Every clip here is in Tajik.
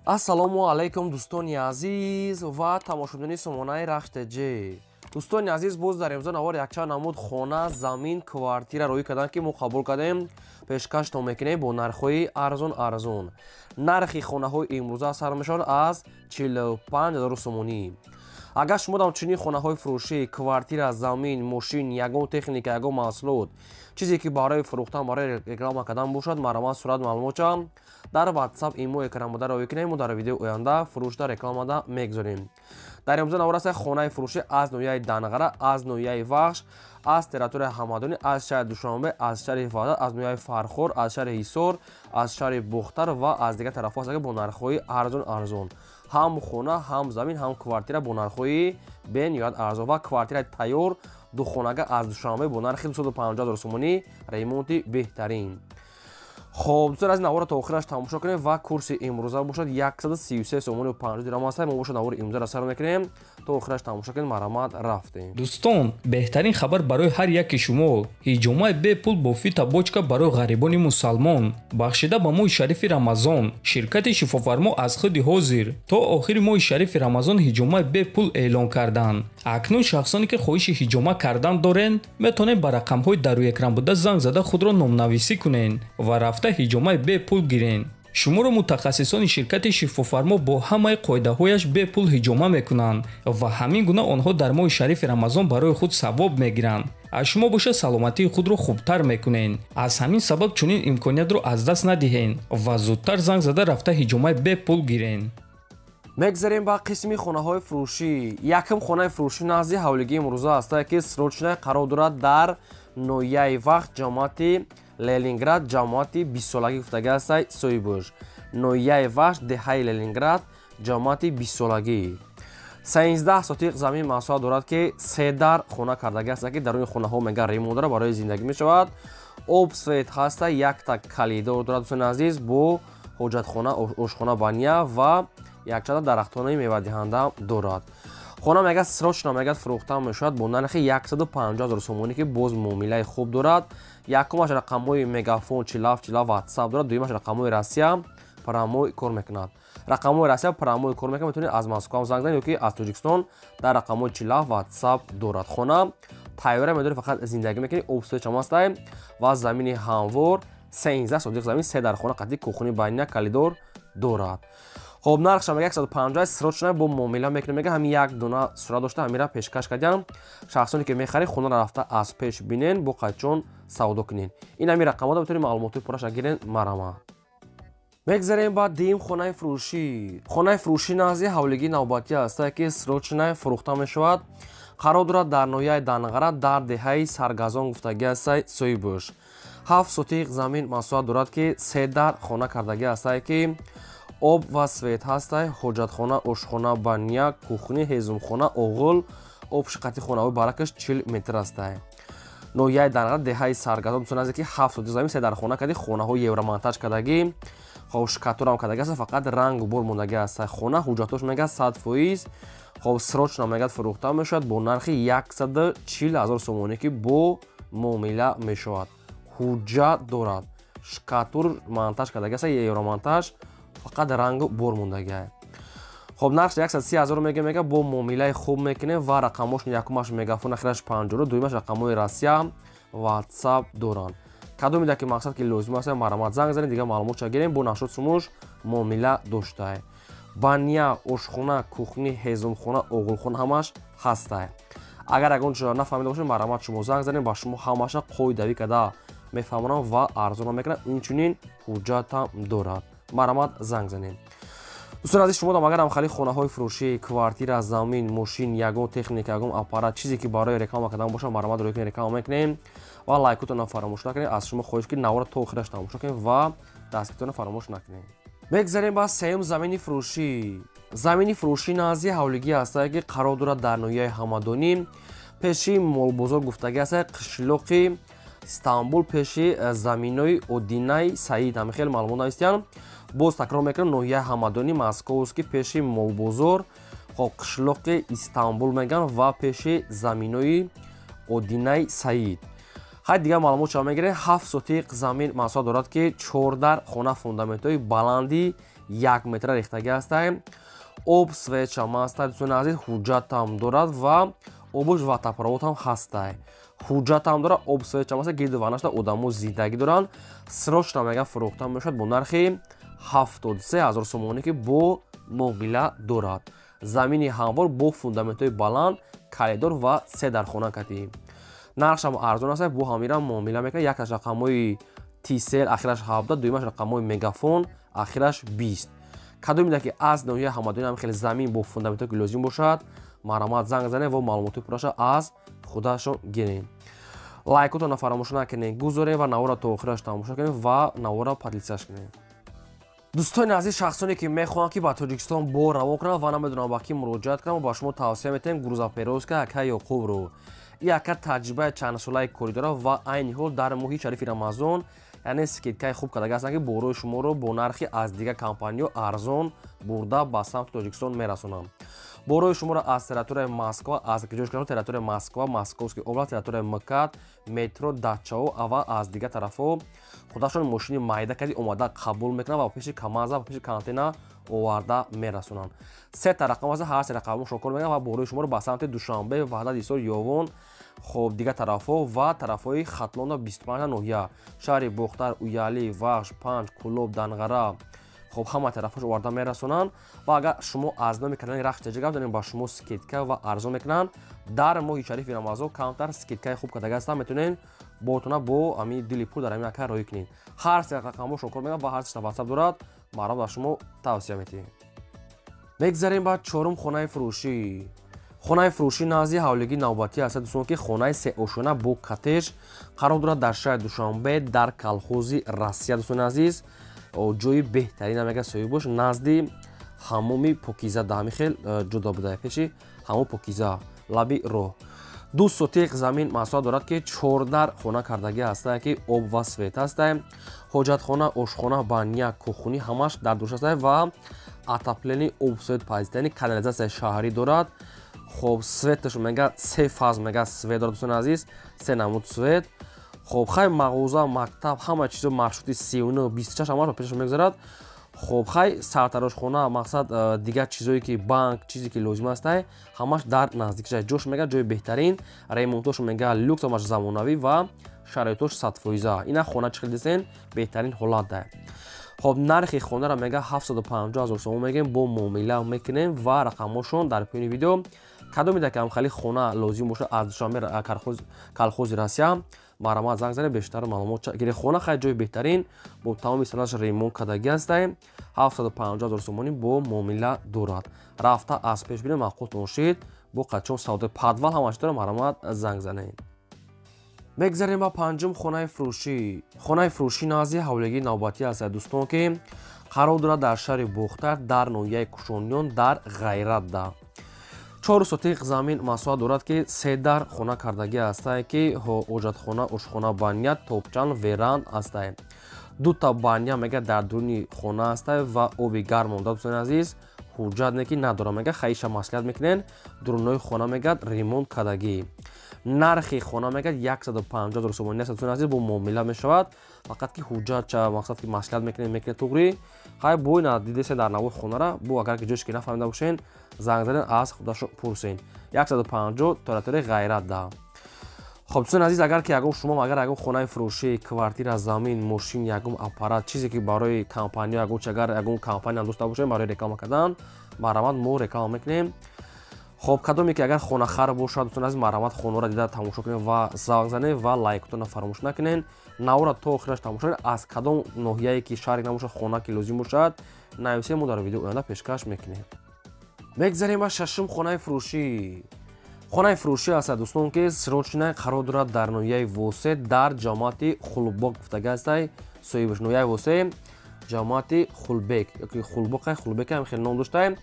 Ассалому алайкум, дӯстони азиз ва тамошобинони сомонаи Рахш ТЖ. Дӯстони азиз, боз дар имрӯза навор якчанд намуд хона, замин, квартира роӣ карданд, ки мо қабул кардем, пешкаштон мекунем бо нархҳои арзон арзон. Нархи хонаҳои имрӯза сар мешавад аз 45 0 сомонӣ. Агар шумо дар чунин хонаҳои фурӯшӣ, квартира, замин, мошин, ягон техника, ягон маҳсулот, чизе ки барои фурӯхтан, барои реклама кардан бошад, марҳамат, сурат, маълумотча дар WhatsApp, имо, экранбуда роӣ кунем, мо дар видеои оянда фурӯшда, рекламада мегузорем. Дар имрӯза навор аст хонаи фурӯшӣ аз ноҳияи Данғара, аз ноҳияи Вахш, аз территорияи Ҳамадонӣ, аз шаҳри Душанбе, аз шаҳри Ваҳдат, аз ноҳияи Фархор, аз шаҳри Ҳисор, аз шаҳри Бохтар ва аз дигар тарафҳо аст, бо нархҳои арзон арзон. Ҳам хона, ҳам замин, ҳам квартира бо нархҳои бениҳоят арзон ва квартираи тайёр духонага аз Душанбе бо нархи 250 0 сомонӣ, ремонти беҳтарин. Хоб, дӯстон аз навора то охираш тамошо кунем ва курси имрӯза бошад 133 сомони 50 дирам аст. Мо бошад навори имрӯзаро сар мекунем, то охираш тамошо кунем, марҳамат, рафтем. Дӯстон, беҳтарин хабар барои ҳар яки шумо: ҳиҷомаи бепул бо фита бочка барои ғарибони мусалмон. Бахшида ба моҳи шарифи Рамазон, ширкати Шифофармо аз худи ҳозир то охири моҳи шарифи Рамазон ҳиҷомаи бепул эълон карданд. Акнун шахсоне ки хоҳиши ҳиҷома кардан дорен, метавонед ба рақамҳои дар рӯи экран буда занг зада, худро номнависӣ кунед ва рафта ҳиҷомаи бепул гирен. Шуморо мутахассисони ширкати Шифофармо бо ҳамаи қоидаҳояш бепул ҳиҷома мекунанд ва ҳамин гуна онҳо дар моҳи шарифи Рамазон барои худ савоб мегиранд, аз шумо боша саломатии худро хубтар мекунед. Аз ҳамин сабаб чунин имкониятро аз даст надиҳен ва зудтар занг зада, рафта ҳиҷомаи бепул гирен. Мегзарем ба қисми хонаҳои фурӯшӣ. Якум хонаи фурӯшӣ назди ҳавлигии имрӯза ҳастае, ки срочно қарор дорад дар ноҳияи Вахш, ҷамоати Ленинград, ҷамоати бистсолагӣ гуфтагӣ ҳастай соҳибош. Ноҳияи Вахш, деҳаи Ленинград, ҷамоати бистсолагӣ. 13 сотиқ замин масоҳат дорад, ки се дар хона кардагӣ ҳаста, ки даруни хонаҳо мега ремонт дорад, барои зиндагӣ мешавад. Об, свет ҳаста, якта калидор дорад, дӯстони азиз, бо ҳоҷатхона, ошхона, баня ва якчанда дарахтонаи мевадиҳанда дорад. Хона мега срочно мега фурӯхта мешавад бо нархи 150 0 сомонӣ, ки боз муомилаи хуб дорад. Якумаш рақамҳои Мегафон 47 47 WhatsApp дорад, дуюмаш рақамҳои Россия, прямой кор мекунад. Рақамҳои Россия прямой кор мекунад, метавонед аз Москва занг занед ё ки аз Тоҷикистон, дар рақамҳои 47 WhatsApp дорад. Хона тайёра медоред, фақат зиндагӣ мекунед, об, свет чам ҳастай ва замини ҳамвор, 13 сотиқ замин, се дар хона қатъи кухни, баня, калидор дорад. Хоб, нархша мега 150, срочно бо муомила мекунем. Мега ҳамин як дона сурат дошта, ҳамира пешкаш кардям. Шахсоне ки мехаред, хонаро рафта аз пеш бинен, бо қайчон савдо кунен. Ин ҳамин рақамҳода метавонед маълумотҳои пурраша гирен, марҳамат. Мегзарем ба дуюм хонаи фурӯшӣ. Хонаи фурӯшӣ назди ҳавлигии навбатӣ ҳастае, ки срочно фурӯхта мешавад. Қарор дорад дар ноҳияи Данғара, дар деҳаи Саргазон гуфтагӣ ҳастай соҳибош. 7 сотиқ замин масоҳат дорад, ки се дар хона кардагӣ ҳастае, ки об ва свет ҳастай, ҳоҷатхона, ошхона, баня, кухни, ҳезумхона, оғил, об шиқати хонаҳои баракаш 40 метр ҳастай. Ноҳияи Данғара, деҳаи Саргазон, дӯстон азиз, ки 7 сотиқ замин, се дар хона кардӣ, хонаҳои евромонтаж кардагӣ, хоб, штукатурам кардагӣ аст, фақат рангу бор мондагӣ ҳастай. Хона ҳуҷҷатош мега 100%. Хоб, срочно мегӯяд фурӯхта мешавад бо нархи 140 0 сомонӣ, ки бо муомила мешавад. Ҳуҷҷат дорад, штукатур монтаж кардагӣ аст, евромонтаж, фақат рангу бор мондагиа. Хоб, нархш 130 0 мега, мега бо муомилаи хуб мекунем ва рақамҳош: якумаш Мегафон, ахираш 50, дуюмаш рақамҳои Россия, WhatsApp доранд. Кадомида ки мақсад ки лозим аст, марҳамат, занг занед, дигар маълумотша гирем, бо нашод сумуш муомила доштае. Баня, ошхона, кухни, ҳезумхона, оғилхона ҳамаш ҳастай. Агар ягон чизро нафаҳмида бошед, марҳамат, шумо занг занед, ба шумо ҳамаша қоидавӣ карда мефаҳмонам ва арзона мекунам. Инчунин ҳуҷҷатам дорад, марҳамат, занг занед. Дӯстон азиз, шумо агар ҳам хонаҳои фурӯшӣ, квартира, замин, мошин, ягон техника, ягон аппарат, чизе ки барои реклама кардан бошад, марҳамат, рӯи реклама мекунем ва лайкотонро фаромӯш накунед. Аз шумо хоҳиш, ки навора то охираш тамошо кунед ва дастгиритонро фаромӯш накунед. Мегзарем ба сеюм замини фурӯшӣ. Замини фурӯшӣ назди ҳавлигӣ ҳастае, ки қарор дорад дар ноҳияи Ҳамадонӣ, пеши молбозор гуфтагӣ ҳастае, қишлоқи Истанбул, пеши заминои Одинаи Саид. Ҳамин хел маълумот навистиян. Боз такрор мекунам: ноҳияи Ҳамадонӣ, Московский, пеши молбозор, хоб, қишлоқи Истанбул меган ва пеши заминои Одинаи Саид. Хай, дигар маълумот шумо мегиред. 7 сотиқ замин масоҳат дорад, ки чордар хона, фундаментҳои баланди 1 метра рехтагӣ ҳастай. Об свет шам ҳастай, дӯстони азиз, ҳуҷҷатам дорад ва обуш водопровод ҳам ҳастай. Ҳуҷҷатам дорад, об свет шам ҳастай, гирду ванашда одамо зиндагӣ доранд. Срочно мега фурӯхта мешавад бо нархи 73 000 сомонӣ, ки бо муомила дорад. Замини ҳамвор бо фундаментҳои баланд, коридор ва се дархона катӣ. Нархшам арзон аст, бо ҳамира муомила мекунад. Якаш рақамҳои Тисел, ахираш 17, дуюмаш рақамҳои Мегафон, ахираш 20. Кадоме ки аз ноҳияи Ҳамадонӣ ҳам хеле замин бо фундаментҳое ки лозим бошад, марҳамат занг занед ва маълумоти пурраша аз худашон гиред. Лайкотонро фаромӯш накунед, гузоред ва навора то охираш тамошо кунед ва навора поделиться кунед. Дӯстони азиз, шахсоне ки мехоҳанд ки ба Тоҷикистон бор равон кунанд ва намедонанд ба кӣ муроҷиат кунанд, ба шумо тавсия метиҳем грузоперевозка ака Ёқубро. Ин ака таҷрибаи чандсолаи корӣ дорад ва айни ҳол дар моҳи шарифи Рамазон, яъне скидка и хуб кардаги ҳастанд, ки борои шуморо бо нархи аз дигар компаниё арзон бурда ба самти Тоҷикистон мерасонанд. Борои шуморо аз территорияи Москва, аз ҷош территорияи Москва, Московский область, территорияи МКАД, метро Дачао ва аз дигар тарафҳо худашон мошини майда кади омада қабул мекунанд ва пеши КамАЗа, пеши контейнер оварда мерасонанд. Се та рақам аст, ҳар се рақамошон кор мекунанд ва борои шуморо ба самти Душанбе, Ваҳдат, Ҳисор, Ёвон, хоб дигар тарафҳо ва тарафҳои Хатлона, 25 ноҳия, шаҳри Бохтар, Уялӣ, Вахш, Панҷ, Кӯлоб, Данғара, хоб ҳама тарафҳош оварда мерасонанд. Ва агар шумо аз номи канали Рахш Таҷик гап занед, ба шумо скидка ва арзон мекунанд. Дар моҳи шарифи Рамазон камтар скидка и хуб кардаги ҳастанд, метавонед ботона бо ами дили пур дар ҳамин ака роҳӣ кунед. Ҳар се рақамҳошон кор мекунанд ва ҳар сешта ватсап дорад, марҳамат ба шумо тавсия метиҳем. Мегзарем ба чорум хонаи фурӯшӣ. Хонаи фурӯшӣ назди ҳавлигии навбатӣ аст, дӯстон, ки хонаи сеошёна бо коттедж қарор дорад дар шаҳри Душанбе, дар колхози Россия. Дӯстони азиз, ҷои беҳтарина мега соҳиб бош, назди ҳамоми Покиза, да ҳамин хел ҷудо буда, пеши ҳамом Покиза, лаби роҳ. 2 сотиқ замин масоҳат дорад, ки чордар хона кардагӣ ҳастае, ки об ва свет ҳастае, ҳоҷатхона, ошхона, баня, кухни ҳамаш дар душ ҳастае ва отопление, об, свет, пайзитани канализатсияи шаҳрӣ дорад. Хоб свет аш мега се фаз мега свет дорад, дӯстони азиз, се намуд свет. Хоб хай мағоза, мактаб, ҳама чизо, маршрути 39, 26 ҳамаш ба пешаш мегузарад. Хоб хай сартарошхона, мақсад дигар чизое ки банк, чизе ки лозим астае, ҳамаш дар наздикиша. Ҷош мега ҷои беҳтарин, ремонтош мега люкс, ҳамаш замонавӣ ва шароитош 100%. Ина хона чӣ хел дисен, беҳтарин ҳолат да. Хоб нархи хонаро мега 750 000 сомон мегем, бо муомила мекунем ва рақамҳошон дар поёни видео. Кадоме ки ҳамхали хона лозим бошад аз Душанбе, колхози Россия, марҳамат занг занед, бештар маълумот гиред. Хона хай ҷои беҳтарин, бо тамоми санадаш ремонт кардагӣ ҳастае, 750 000 сомонӣ бо муомила дорад. Рафта аз пеш бинед, маъқултон шид, бо қачон савдои подвал ҳамаш дорад, марҳамат занг занед. Мегзарем ба панҷум хонаи фурӯшӣ. Хонаи фурӯшӣ назди ҳавлигии навбатӣ аст, дӯстон, ки қарор дорад дар шаҳри Бохтар, дар ноҳияи Кушониён, дар Ғайратда. 4 сотиқ замин масоҳат дорад, ки се дар хона кардагӣ ҳастае, ки ҳоҷатхона, ошхона, баня, топчан, веранд ҳастае. Дута баня мега дар дуруни хона ҳастае ва оби гарм монда, дӯстони азиз, ҳуҷҷат не ки надорам, мега хаиша маслиҳат мекунен. Дурунои хона мегад ремонт кардагӣ. Нархи хона мегад 150 000 сомонӣ аст, дӯстони азиз, бо муомила мешавад, фақат ки ҳуҷҷат ча мақсад ки маслиҳат мекунед туғри. Хай бо ина дидесе дар навои хонара, бо агар ки ҷош ки нафаҳмида бошен, занг занед, аз худашон пурсен. 150 территорияи Ғайрат да. Хоб дӯстони азиз, агар ки ягон шумо агар ягон хонаи фурӯшӣ, квартира, замин, мошин, ягон аппарат, чизе ки барои компания, ягон чи агар ягон компания дошта бошем барои реклама кардан, марҳамат, мо реклама мекунем. Хоб кадоме ки агар хонахар бошад, дӯстони азиз, марҳамат, хонаро дида тамошо кунед ва занг занед ва лайкотонро фаромӯш накунед. Навора то охираш тамошо кунед. Аз кадом ноҳияе ки шаҳре набошад, хона ки лозим бошад, нависед, мо дар видео оянда пешкаш мекунем. Мегзарем ба шашум хонаи фурӯшӣ. Хонаи фурӯшӣ аст, дӯстон, ки срочно қарор дорад дар ноҳияи Восе, дар ҷамоати Хулбок гуфтага ҳастай соҳибаш. Ноҳияи Восе, ҷамоати Хулбек ёки Хулбоқай, Хулбек ҳам хеле ном доштай.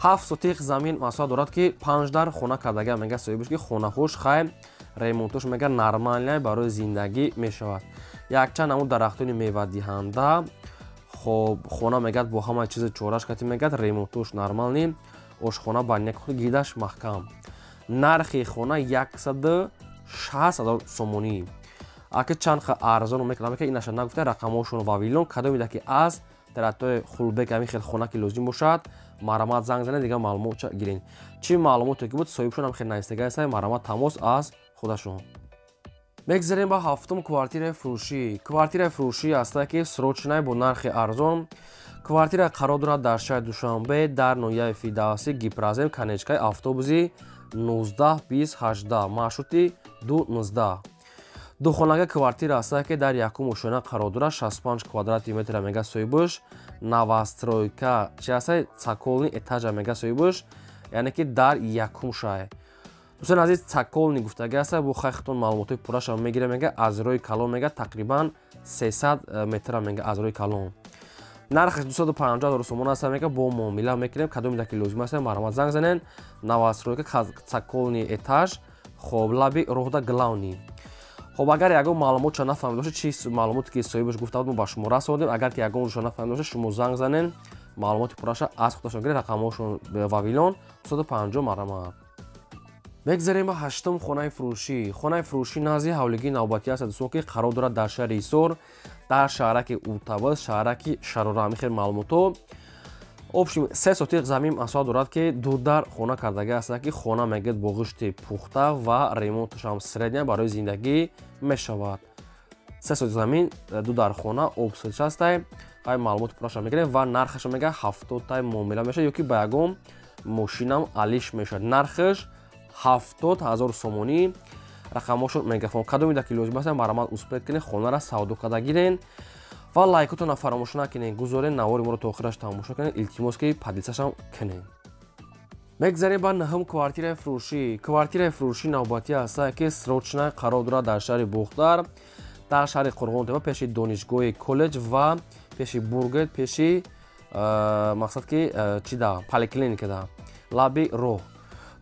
7 сотиқ замин масоҳат дорад, ки панҷ дар хона кардага мега соҳибаш, ки хонаҳош хай ремонтош мега нормальный, барои зиндагӣ мешавад. Якчанд намуд дарахтони мевадиҳанда. Хоб хона мегад бо ҳама чизи чораш кати мегад ремонтош нормальный, ошхона, баня, гидаш маҳкам. Нархи хона 160 000 сомонӣ. Аки чанд ха арзон мекунам, ки инаша нагуфта рақамҳошон вавилон. Кадомида ки аз Таратои Хулбек ҳамин хел хона ки лозим бошад, марҳамат занг занед, дигар маълумотча гирен. Чӣ маълумоте ки буд, соҳибшон ҳам хел навистага ҳастанд, марҳамат тамос аз худашон. Мегзарем ба ҳафтум квартираи фурӯшӣ. Квартираи фурӯшӣ ҳаста ки срочная бо нархи арзон. Квартира қарор дорад дар шаҳри Душанбе, дар ноҳияи Фирдавсӣ, Гипрозем, конечкаи автобуси 19 20 18, маршрути 2 19. Духонага квартира ҳаста ки дар якум ошёна қарор дорад, 65 квадрати метра мега соҳибаш. Новостройка чи ҳаста, цокольный этажа мега соҳибаш, яъне ки дар якум шай. Дӯстони азиз, цокольный гуфтага аста, бо хайхтон маълумотҳои пурраша мегира. Мега аз роҳи калон, мега тақрибан 300 метра мега аз роҳи калон. Нархаш 250 ҳазор сомон аст, мега бо муомила мекунем. Кадоме ки лозим аст, марҳамат занг занен. Новостройка, цокольный этаж, хоб, лаби роҳда, главный. Хоб, агар ягон маълумотша нафаҳмида бошед, чи маълумоте ки соҳибаш гуфта буд, мо ба шумо расондем. Агар ки ягон ҷоша нафаҳмида бошед, шумо занг занен, маълумоти пурраша аз худашон гиред. Рақамҳошон Вавилон 250, марҳамат. Мегзарем ба ҳаштум хонаи фурӯшӣ. Хонаи фурӯшӣ назди ҳавлигии навбатӣ аст, дӯстон, ки қарор дорад дар шаҳри Ҳисор, дар шаҳраки Уртабаз, шаҳраки Шарора. Ҳамин хел маълумотҳо. Общем, 3 сотиқ замин масоҳат дорад, ки ду дар хона кардагӣ аст, ки хона мегӯяд бо ғишти пухта ва ремонташам средня, барои зиндагӣ мешавад. 3 сотиқ замин, ду дар хона, обсӯш ҳастай. Ай маълумоти пурраша мегирем ва нархаша мега 70 тай муомила мешавад ё ки ба ягон мошинам алиш мешавад. Нархаш 70 000 сомонӣ. Рақамҳошон Мегафон. Кадомида ки лозим аст, марҳамат, успеть кунед, хонара савдо карда гирен ва лайкотонро фаромӯш накунед, гузорен, навори моро то охираш тамошо кунед, илтимос, ки поделиться-шам кунед. Мегзарем ба наҳум квартираи фурӯшӣ. Квартираи фурӯшӣ навбатӣ ҳаста ки срочная қарор дорад дар шаҳри Бохтар, дар шаҳри Қурғонтепа, пеши донишгоҳи коллеҷ ва пеши бургер, пеши мақсад ки чи да поликлиникада, лаби роҳ.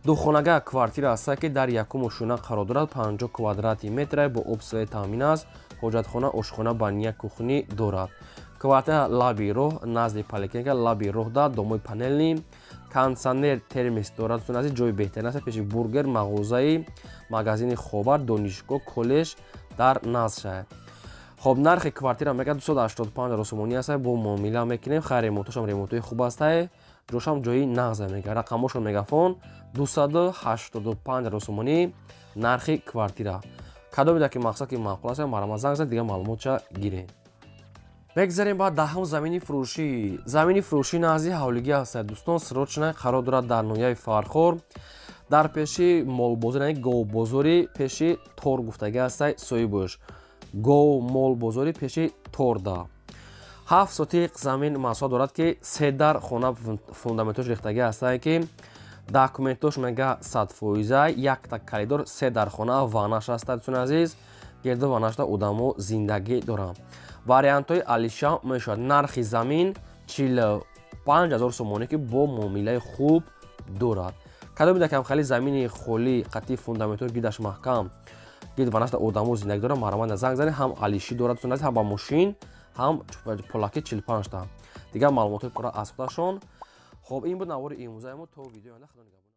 Духонага квартира ҳаста ки дар якум ошёна қарор дорад, 50 квадрати метра, бо об, свет таъмин аст, ҳоҷатхона, ошхона, баня, кухня дорад. Квартира лаби роҳ, назди поликлиника, лаби роҳда, домои панельный, кондитсионер, термос дорад. Дӯстони азиз, ҷои беҳтарин аст, пеши бургер, мағозаи магазини Ховар, донишгоҳ, коллеҷ дар назд шаҳр. Хоб, нархи квартира мега 285 ҳазор сомонӣ аст, бо муомила мекунем. Хайр, ремонтошам ремонтои хуб астае, ҷошам ҷои нағза мега. Рақамҳошон Мегафон, 285 ҳазор сомонӣ нархи квартира. Кадомеда ки мақсад ки маъқул аст, марҳамат, занг зад, дигар маълумотша гирем. Мегзарем ба даҳум замини фурӯшӣ. Замини фурӯшӣ назди ҳавлигӣ ҳастад, дӯстон, срочная қарор дорад дар ноҳияи Фархор, дар пеши молбозор, яъне говбозори, пеши тор гуфтагӣ ҳастай соҳибош. Гов молбозори пеши торда 7 сотиқ замин масоҳат дорад, ки се дар хона, фундаментош рехтагӣ ҳастанд, ки документош мега 100%, якта коридор, се дар хона, ванаш ҳастад. Дӯстони азиз, гирду ванашда одамо зиндагӣ доранд, вариантҳои алиша мешавад. Нархи замин 45 000 сомонӣ, ки бо муомилаи хуб дорад. Кадомида кам хали замини холӣ, қатъи фундаментҳои гидаш маҳкам, гирд ванашда одамо зиндагӣ доранд, марҳамат, занг занед. Ҳам алишӣ дорад, дӯстони азиз, ҳам ба мошин, ҳам полаки 45-та. Дигар маълумотҳои пурра аз худашон. Хоб, ин буд навори имрӯзаи мо. То видеои оянда, худо нигаҳбон.